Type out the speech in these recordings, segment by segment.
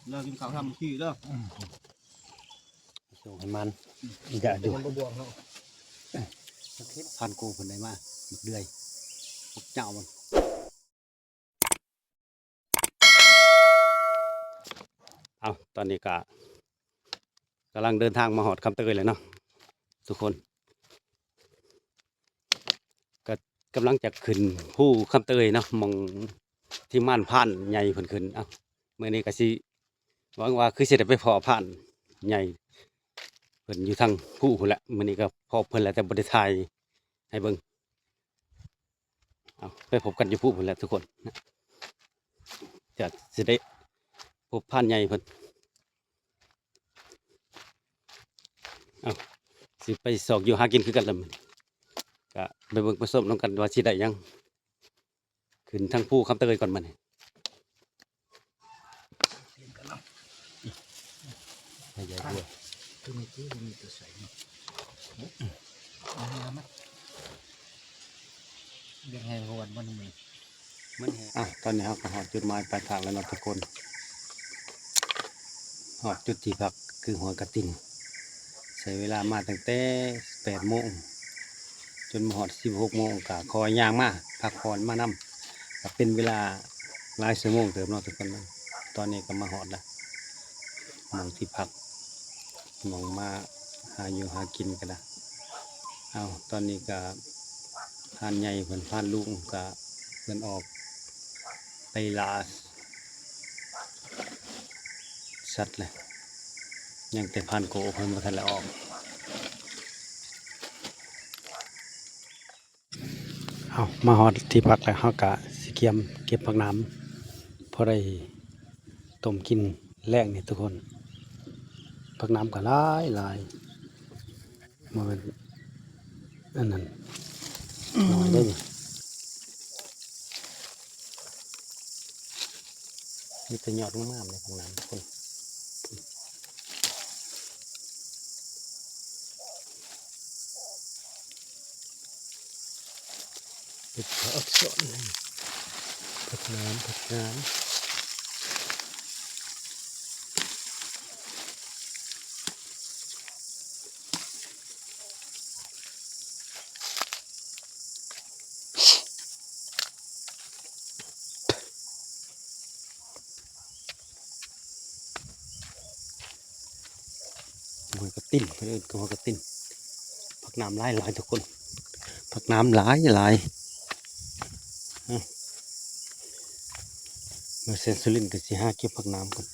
ເລີກກິນເຂົ້າທຳຂີ້ເດີ. ສົ່ງໃຫ້ມັນ ຢ່າຢູ່ ມັນບໍ່ບວກເຮົາ. ພັນໂກເພິ່ນໄດ້ມາ ບັກເດືອຍ ບັກເຈົ້າມັນ. ເອົາ ຕອນນີ້ກະກຳລັງເດີນທາງມາຮອດຄຳເຕີຍແລ້ວເນາະທຸກຄົນ. ກະກຳລັງຈະຂຶ້ນພູຄຳເຕີຍເນາະ ໝ່ອງທີ່ມານພານໃຫຍ່ເພິ່ນຂຶ້ນ. ເອົ້າ ມື້ນີ້ກະຊິ ຫວັງວ່າຄືຊິໄດ້ໄປພໍ້ພານໃຫຍ່ເພິ່ນຢູ່ທາງພູພຸ້ນແຫຼະ. ມື້ນີ້ກະພໍ້ເພິ່ນແຫຼະ ແຕ່ບໍ່ໄດ້ຖ່າຍໃຫ້ເບິ່ງ. ເອົາ ໄປພົບກັນຢູ່ພູພຸ້ນແຫຼະທຸກຄົນ. ຈະຊິໄດ້ພົບພານໃຫຍ່ເພິ່ນ. ເອົາ ຊິໄປຊອກຢູ່ຫາກິນຄືກັນລະມື້ນີ້. ກະໄປເບິ່ງໄປຊົມນຳກັນວ່າຊິໄດ້ຫຍັງ. ຂຶ້ນທາງພູຄຳເຕີຍກ່ອນບັດນີ້. ໃຫ້ໃຫຍ່ກວ່າ ຕົວນີ້ຕິ ບໍ່ມີຕົວໃສ່ເນາະ. ເອົາມາ ເບິ່ງໃຫ້ຮອດມັນມີ ມັນແຫ້ງ. ອ່ະ ຕອນນີ້ເຮົາກໍຮອດຈຸດໝາຍປາຍທາງແລ້ວເນາະທຸກຄົນ. ຮອດຈຸດທີ່ພັກຄືຫ້ວຍກະຕິນ. ໃຊ້ເວລາມາຕັ້ງແຕ່ແປດໂມງ ຈົນມາຮອດສິບຫົກໂມງ ກະຄ່ອຍຍ່າງມາ ພັກຜ່ອນມານຳ ກະເປັນເວລາຫຼາຍຊົ່ວໂມງເຕີບເນາະທຸກຄົນເນາະ. ຕອນນີ້ກະມາຮອດລະ ໝ່ອງທີ່ພັກ ໝ່ອງມາຫາຢູ່ຫາກິນກະດາ. ເອົາ ຕອນນີ້ກະພານໃຫຍ່ເພິ່ນ ພານລຸງກະເພິ່ນອອກໄປລ່າ ສັດແຫຼະ ຍັງແຕ່ພານໂກເພິ່ນບໍ່ທັນໄດ້ອອກ. ເຮົາມາຮອດທີ່ພັກແລ້ວ ເຮົາກະຊິກຽມເກັບຜັກໜາມ ພໍໄດ້ຕົ້ມກິນແລງນີ້ທຸກຄົນ. ຜັກໜາມກະຫຼາຍໆ. ບໍ່ແມ່ນອັນນັ້ນ ນ້ອຍເດ້ນີ້ ມີແຕ່ຍອດງາມໆເດ້ ຂອງນາງຄົນ. ເຮັດຜັກສອນ ຜັກໜາມ ຜັກໜາມ. ຫົວກະຕິນ ເພິ່ນເອີ້ນກະຫົວກະຕິນ. ຜັກໜາມຫຼາຍໆທຸກຄົນ ຜັກໜາມຫຼາຍໆ. ມາແສນສຸລິນກະຊິຫາເກັບຜັກໜາມກ່ອນ.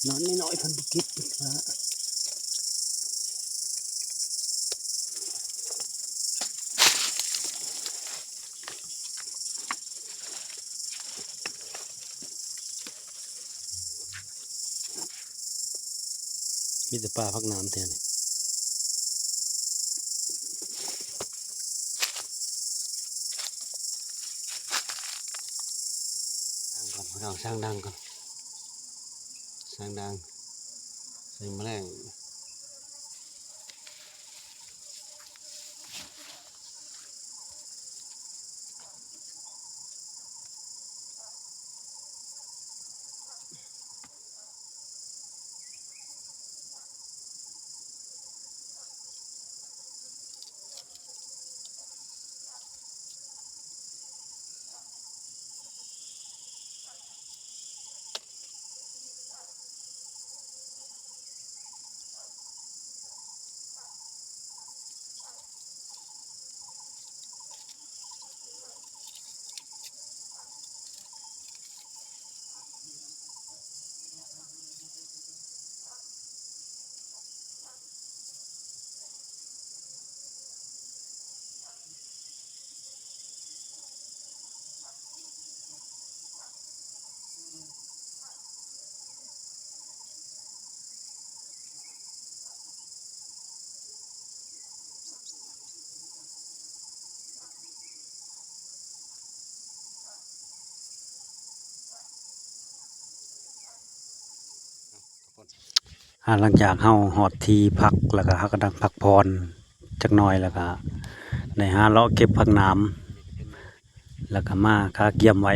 ນອນນ້ອຍໆ ເພິ່ນບໍ່ເກັບ ມີແຕ່ປ່າຜັກໜາມແທ້ນີ້. ຕັ້ງກ່ອນ ພີ່ນ້ອງ ສ້າງດັງກ່ອນ ສ້າງດັງ ໃສ່ມະແລງ. ເ ອາ ຫຼັງຈາກເຮົາຮອດທີ່ພັກ ແລ້ວກະເຮົາກະນັ່ງພັກຜ່ອນຈັກໜ່ອຍ ແລ້ວກະໄດ້ຫາເລາະເກັບຜັກໜາມ ແລ້ວກະມາກະກຽມໄວ້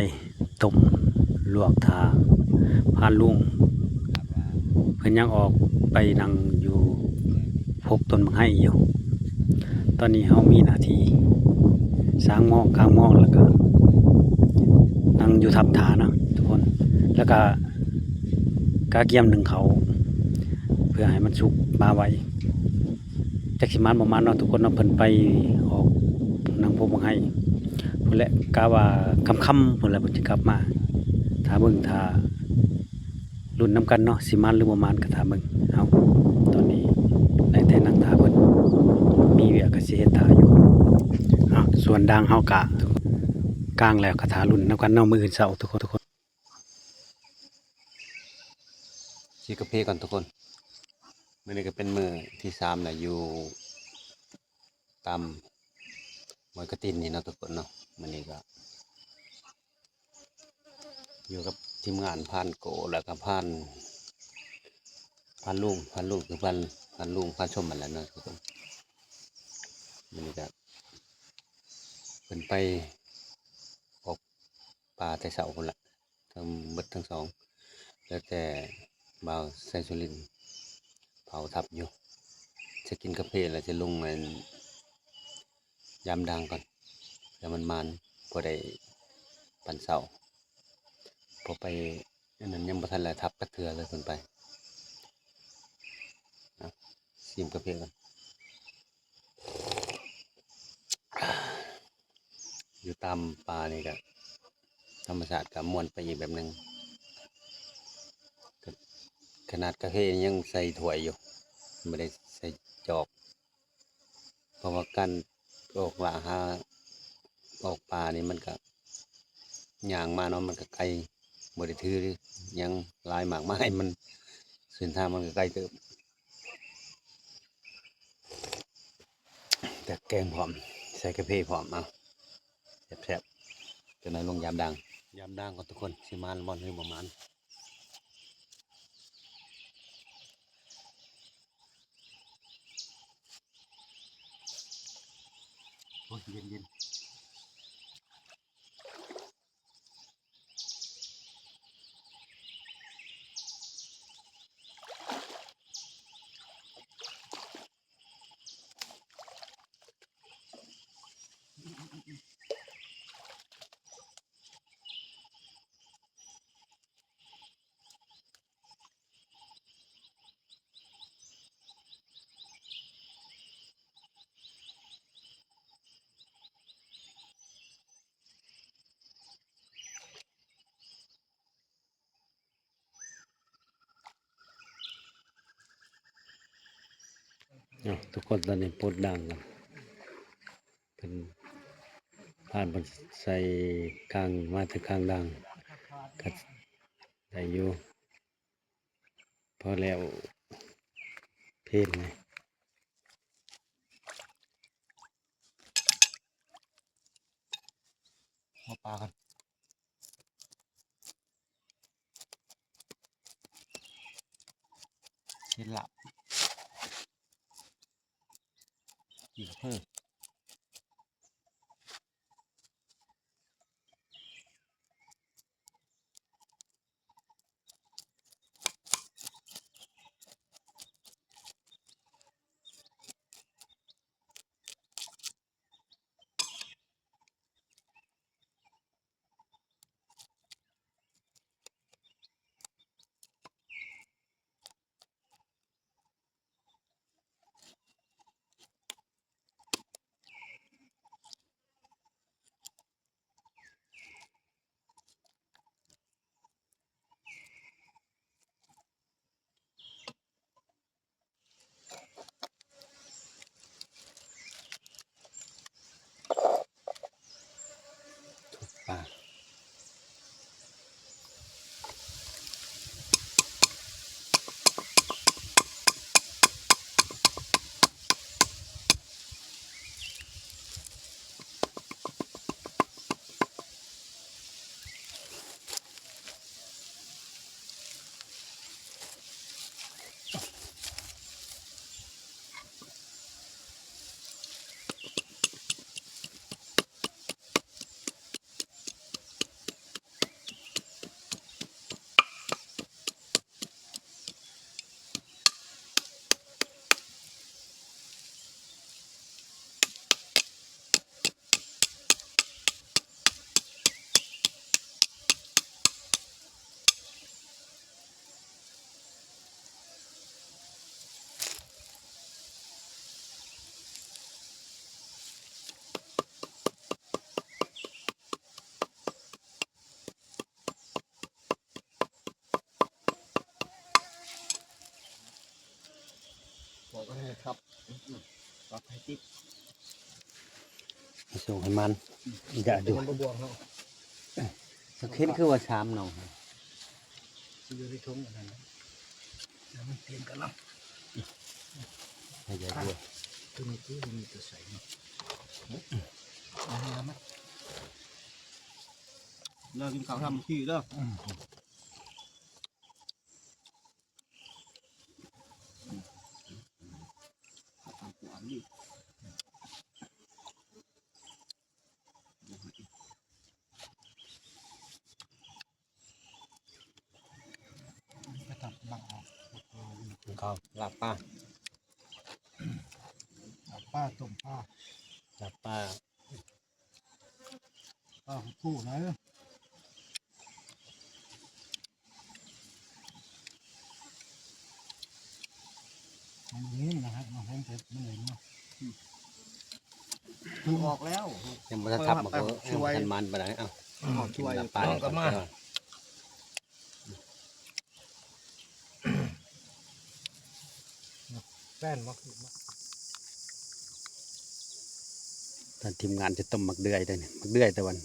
ຕົ້ມລວກຖ້າພານລຸງ ເພິ່ນຍັງອອກໄປນັ່ງຢູ່ ພວກຕົ້ນບັກໄຮຢູ່. ຕອນນີ້ເຮົາມີໜ້າທີ່ສາງມອງກາງມອງ ແລ້ວກະນັ່ງຢູ່ຖ້ຳຖ້າເນາະທຸກຄົນ ແລ້ວກະກະກຽມໜຶ້ງເຂົ້າ ເພື່ອໃຫ້ມັນສຸກປາໄວ. ຈັກຊິມານບໍ່ມານເນາະທຸກຄົນເນາະ ເພິ່ນໄປອອກນັ່ງໂພບບັກໄຮພຸ້ນແຫຼະ ກະວ່າຄ່ຳໆພຸ້ນແຫຼະເພິ່ນຊິກັບມາ. ຖ້າເບິ່ງ ຖ້າ ລຸ້ນນຳກັນເນາະ ຊິມານຫຼືບໍ່ມານກະຖ້າເບິ່ງ. ເອົາ ຕອນນີ້ໄດ້ແຕ່ນັ່ງຖ້າເພິ່ນ ມີວຽກກະຊິເຮັດຖ້າຢູ່. ເອົາ ສ່ວນດາງເຮົາກະກາງແລ້ວ ກະຖ້າລຸ້ນນຳກັນເນາະ ມື້ອື່ນເຊົ້າທຸກຄົນ ທຸກຄົນ. ຊິກາເຟກ່ອນທຸກຄົນ ມື້ນີ້ກະເປັນມື້ທີສາມແລ້ວ ຢູ່ຕາມຫ້ວຍກະຕິນນີ້ເນາະທຸກຄົນເນາະ. ມື້ນີ້ກະ ຢູ່ກັບທີມງານພານໂກ ແລ້ວກະພານ ພານລຸງ ພານລຸງຄືພານ ພານລຸງພາຊົມຫັ້ນແຫຼະເນາະທຸກຄົນ. ມື້ນີ້ກະເພິ່ນໄປອອກປ່າແຕ່ເຊົ້າພຸ້ນລະ ທັງເບິດທັງສອງ ແລ້ວແຕ່ບ່າວໄຊສຸລິນເຝົ້າທັບຢູ່. ຈະກິນກາເຟແລ້ວຈະລົງອັນ ຢາມດາງກ່ອນ ແລ້ວມັນມານ ພໍໄດ້ປັນເຊົ້າ ພໍໄປອັນນັ້ນຍັງບໍ່ທັນໄດ້ທັບຈັກເທື່ອເລີຍເພິ່ນໄປ. ເອົາ ຊີມກາເຟກ່ອນ. ຢູ່ຕາມປ່ານີ້ກະທຳມະຊາດກະມ່ວນໄປອີກແບບໜຶ່ງ ກະ ຂະໜາດກາເຟຍັງໃສ່ຖ້ວຍຢູ່ ບໍ່ໄດ້ໃສ່ຈອກ. ເພາະວ່າການອອກລ່າຫາ ອອກປ່ານີ້ມັນກະ ຍ່າງມາເນາະ ມັນກະໄກ ບໍ່ໄດ້ຖືຫຍັງຫຼາຍມາກມາຍ ມັນ ເສັ້ນທາງມັນກະໄກເຕີບ. ແຕ່ແກງພ້ອມ ໃສ່ກາເຟພ້ອມ ເອົາ ແຊບໆ. ຈັກໜ່ອຍລົງຢາມດາງ ຢາມດາງກ່ອນທຸກຄົນ ຊິມານບໍ່ ຫຼືບໍ່ມານ. ໂອ້ຍ ເຢັນໆ. ເອົາ ທຸກຄົນ ຕອນນີ້ປົດດາງກັນ ເພິ່ນ ພານເພິ່ນໃສ່ກາງ ມາແຕ່ກາງດາງ ກະໄດ້ຢູ່. ພໍແລ້ວ ເພນນີ້ ເອົາປາກ່ອນ ເຮັດລາບ ກິນເພິ່ນ. ບອກໃຫ້ຄັບ ປັບໃຫ້ຕິດ ໃຫ້ສູງໃຫ້ມັນ ອືມ ຢ່າຢູ່ ມັນບໍ່ບວກເນາະ ສະເຂັນຄືວ່າສາມໜ່ອ ຊິຢູ່ໃນຖົງອັນນັ້ນ ແລ້ວມັນປ່ຽນກັນເນາະ ໃຫ້ໃຫຍ່ດ້ວຍ ຕົວນີ້ຄືບໍ່ມີຕົວໃສ່ເນາະ ເອົາມາ ເລີກກິນເຂົ້າທຳທີ່ເດີ ອືມ. ເຂົ້າ ລາບປາ ລາບປາ ຕົ້ມປາ ລາບປາ. ອ້າວ ຜູ້ໃດ ມັນນີ້ນະຮະ ມັນເຫັນແຕ່ມັນເຫັນເນາະ ອືມ ມັນອອກແລ້ວ ຍັງບໍ່ທັນທັບ ມັນກໍ ເອີ ຍັງບໍ່ທັນມັນປານໃດ ເອົ້າ ເອົາ ກິນລາບປາ ເອົາ ກໍມາ ແປ້ນບໍ່? ທ່ານທີມງານຈະຕົ້ມໝາກເດືອຍເດ້ນີ້ ໝາກເດືອຍຕາວັນ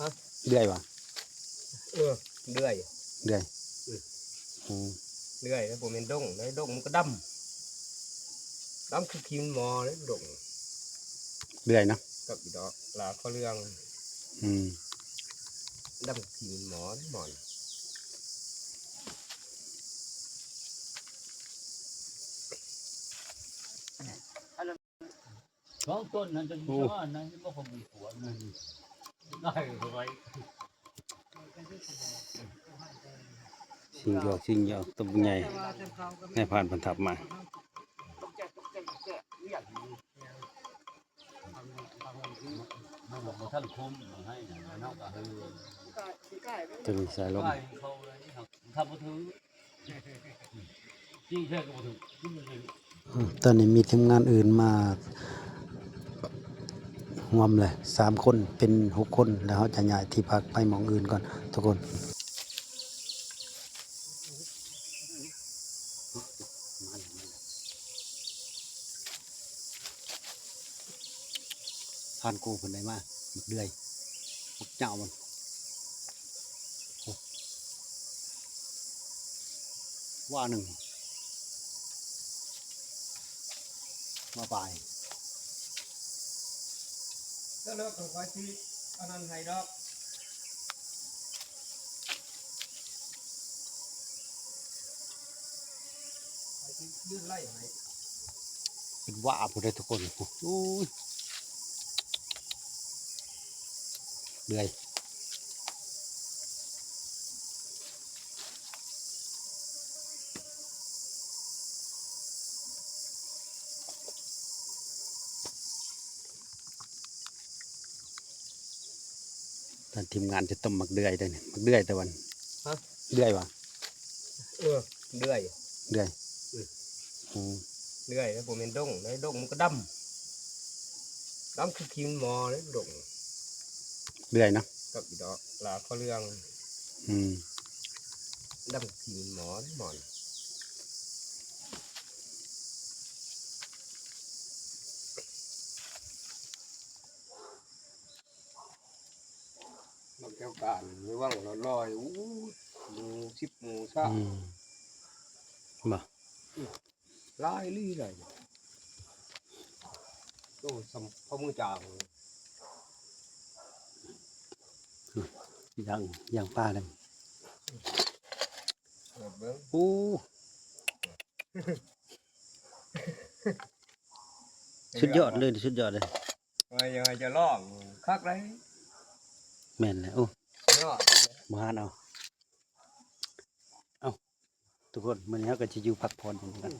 ຮະ? ເດືອຍຫວາ? ເອີ ເດືອຍ ເດືອຍ ອືມ ອືມ ເດືອຍ ບໍ່ແມ່ນດົ້ງເດ້ ດົ້ງມັນກໍດຳ ດຳຄືຂີ້ໝໍເດ້ດົ້ງ ເດືອຍເນາະ ກັບອີດອກຫຼາຄອເຫຼືອງ ອືມ ດຳຄືຂີ້ໝໍເດ້ໝໍ. ສອງຕົ້ນນັ້ນຈະຢູ່ ໂອ້ ຊະວ່ານະ ເຫັນບໍ່ ຂອງມີຂວດນັ້ນ ໄດ້ເຂົ້າໄປ ຊິງຢອກ ຊິງຢອກ ຕົວໃຫຍ່ ນາຍພານເພິ່ນທັບມາ ມັນບໍ່ທັນຄົມໃຫ້ນະ ເຮົາກໍເຮີ ຕົວນີ້ສາຍລົມ ຄັບບໍ່ຖືກ ອືມ ຕອນນີ້ມີທີມງານອື່ນມາຮ່ວມແຫຼະ ສາມຄົນເປັນຫົກຄົນ ແລ້ວເຮົາຈະຍ້າຍທີ່ພັກໄປໝ່ອງອື່ນກ່ອນທຸກຄົນ. ຜ່ານກູເພິ່ນໄດ້ມາ ບັກເດືອຍ ບັກເຈົ້າມັນ ໂອ້ ວ່າໜຶ່ງ ວ່າປາຍ ແລ້ວເລີກຂ້ອຍຊິອັນນັ້ນໃຫ້ດອກ. ເປັນວ່າພຸ້ນເດ້ທຸກຄົນ ໂອ້ຍ ເມື່ອຍ. ທ່ານທີມງານຈະຕົ້ມໝາກເດືອຍເດ້ນີ້ ໝາກເດືອຍຕາວັນ ຮະ? ເດືອຍຫວາ? ເອີ ເດືອຍ ເດືອຍ ອືມ ອືມ ເດືອຍ ບໍ່ແມ່ນດົ້ງເດ້ ດົ້ງມັນກໍດຳ ດຳຄືຂີ້ໝໍເດ້ດົ້ງ ເດືອຍເນາະ ກັບອີດອກຫຼາຄອເຫຼືອງ ອືມ ດຳຄືຂີ້ໝໍເດ້ໝໍ. ມັນແກ້ວການ ລະວັງລະລອຍ ໂອ້ຍ ໝູສິບໝູຊາວ ອືມ ບໍ່ ອືມ ຫຼາຍອີ່ຫຼີຫຼາຍ ໂຕສ່ຳພໍມືຈາງ ຍ່າງ ຍ່າງປ່ານຳ ເບິ່ງ ໂອ້ ສຸດຍອດເລີຍ ສຸດຍອດເລີຍ. ວ່າຢ່າໃຫ້ຈະລອງຄັກໄດ໋ ແມ່ນແຫຼະ ໂອ້ ເນາະ ບໍ່ຫານເອົາ ເອົ້າ ທຸກຄົນ ມື້ນີ້ເຮົາກໍຈະຢູ່ພັກຜ່ອນຢູ່ນີ້ກັນ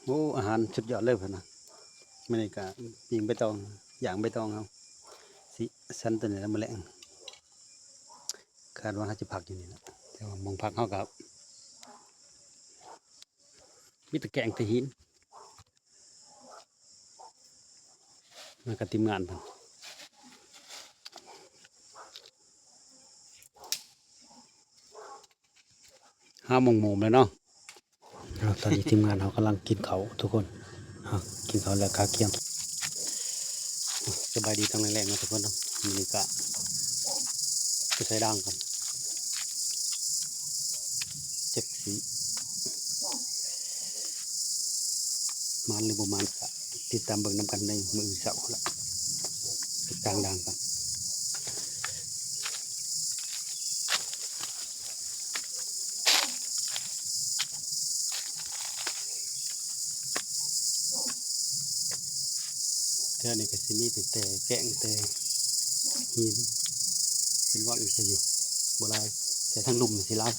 ໂອ້ ອາຫານສຸດຍອດເລີຍເພິ່ນນະ ມື້ນີ້ກໍປີ້ງໃບຕອງ ຍ່າງໃບຕອງເຮົາ ຊິສັນຕົວນີ້ລະມື້ແລງ ຄາດວ່າເຮົາຈະພັກຢູ່ນີ້ລະ ແຕ່ວ່າໝ່ອງພັກເຮົາກໍມີແຕ່ແກ້ງແຕ່ຫີນ. ມາກັບທີມງານເພິ່ນ ຫ້າໂມງໂມມແລ້ວເນາະ ຕອນນີ້ທີມງານເຮົາກຳລັງກິນເຂົ້າທຸກຄົນ ເຮົາກິນເຂົ້າແລ້ວກະກຽມ ສະບາຍດີຕອນແລງໆເນາະທຸກຄົນເນາະ ມື້ນີ້ກະໄປໃສ່ດ່າງກ່ອນ ຈັກຊິ ໝານຫຼືບໍ່ໝານກະຕິດຕາມເບິ່ງນຳກັນໃນມື້ອື່ນເຊົ້າພຸ້ນລະ ໄປກາງດ່າງກ່ອນ ແຖວນີ້ກະຊິມີຕັ້ງແຕ່ແກ້ງແຕ່ຫີນ ເປັນວັງຊະຢູ່ ບໍ່ຫຼາຍ ແຕ່ທາງລຸ່ມນີ້ຊິຫຼາຍ.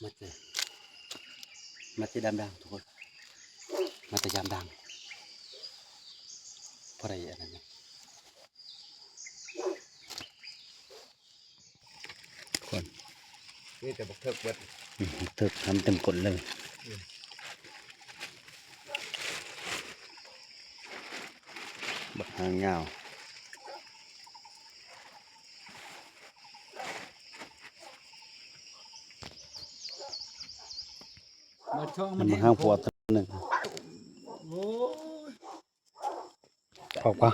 ມາແຕ່ ມາແຕ່ດາມດ່າງທຸກຄົນ ມາແຕ່ຍາມດ່າງ ພໍໄດ້ອັນນັ້ນນະ ຄົນ ມີແຕ່ບັກເຖິກເບິດ ອືມ ເຖິກທຳເຕັມກົ້ນເລີຍ ອືມ ບັກຫາງຍາວ ບັກຊ່ອງມັນ ມັນຫາງພວກໜຶ່ງ ໂອ້ຍ ອອກປະ?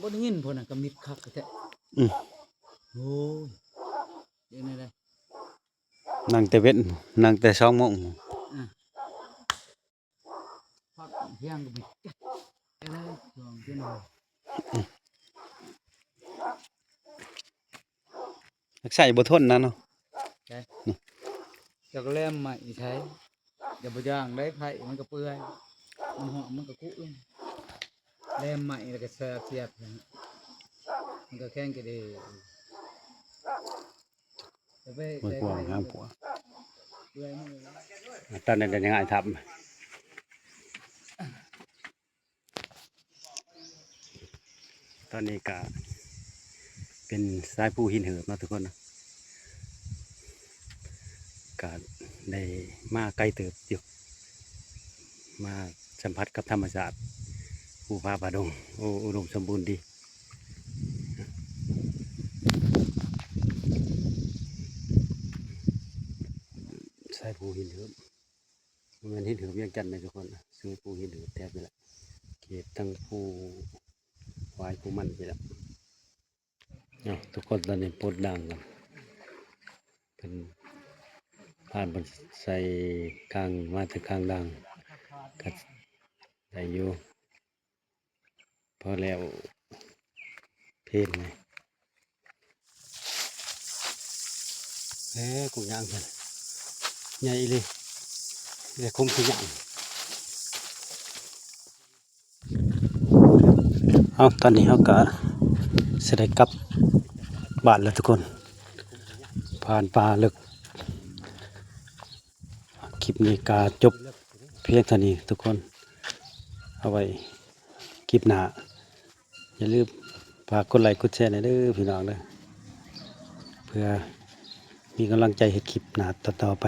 ບໍ່ໄດ້ຍິນພຸ້ນນະ ກະມິດຄັກແທ້ ອືມ ໂອ້ຍ ເປັນແນວໃດ? ນັ່ງແຕ່ເວັນ ນັ່ງແຕ່ສອງໂມງ ອືມ ພັກທ່ຽງກະມີ ເອີ ສອງເທື່ອ ຢາກໃຊ້ບໍ່ທົນນະເນາະ ໃຊ້ ນີ້ ເຈົ້າກະແລມໃໝ່ໃຊ້ ຢ່າບໍ່ຢ່າງໄດ້ ໄຟມັນກະເປື່ອຍ ມັນຮ້ອນມັນກະຄຸລົງ ແລມໃໝ່ແລ້ວກະສຽບ ມັນກະແຂງກະເດ ເບິ່ງກວ້າງງາມກວ່າ ເປື່ອຍໝົດແລ້ວ ອາ ຕອນນັ້ນກະຍັງອ້າຍທຳ ຕອນນີ້ກະເປັນສາຍພູຫີນເຫີບເນາະທຸກຄົນເນາະ ກະໄດ້ມາໄກເຕີບຢູ່ ມາສຳຜັດກັບທຳມະຊາດ ພູຜາປ່າດົງ ໂອ້ ອຸດົມສົມບູນດີ ສາຍພູຫີນເຫີບ ບໍ່ແມ່ນຫີນເຫີບວຽງຈັນເດ້ທຸກຄົນ ສາຍພູຫີນເຫີບແຖບນີ້ແຫຼະ ເຂດທັງພູຫວາຍພູມັນນີ້ແຫຼະ ເອົາ ທຸກຄົນ ຕອນນີ້ປົດດ່າງກ່ອນ ເພິ່ນ ພານເພິ່ນໃສ່ກາງ ມາແຕ່ກາງດ່າງ ກະໄດ້ຢູ່ ພໍແລ້ວ ເພນນີ້ ເອີ ກົກຍາງເພິ່ນ ໃຫຍ່ອີ່ຫຼີ ແຕ່ຄົງຄືຍາງ. ເອົາ ຕອນນີ້ເຮົາກະຊິໄດ້ກັບບ້ານແລ້ວທຸກຄົນ ຜ່ານປ່າເລິກ ຄລິບນີ້ກະຈົບພຽງເທົ່ານີ້ທຸກຄົນ ເອົາໄວ້ຄລິບໜ້າ ຢ່າລືມຝາກກົດໄລກົດແຊແດ່ເດີພີ່ນ້ອງເດີ ເພື່ອມີກຳລັງໃຈເຮັດຄລິບໜ້າຕໍ່ໆໄປ.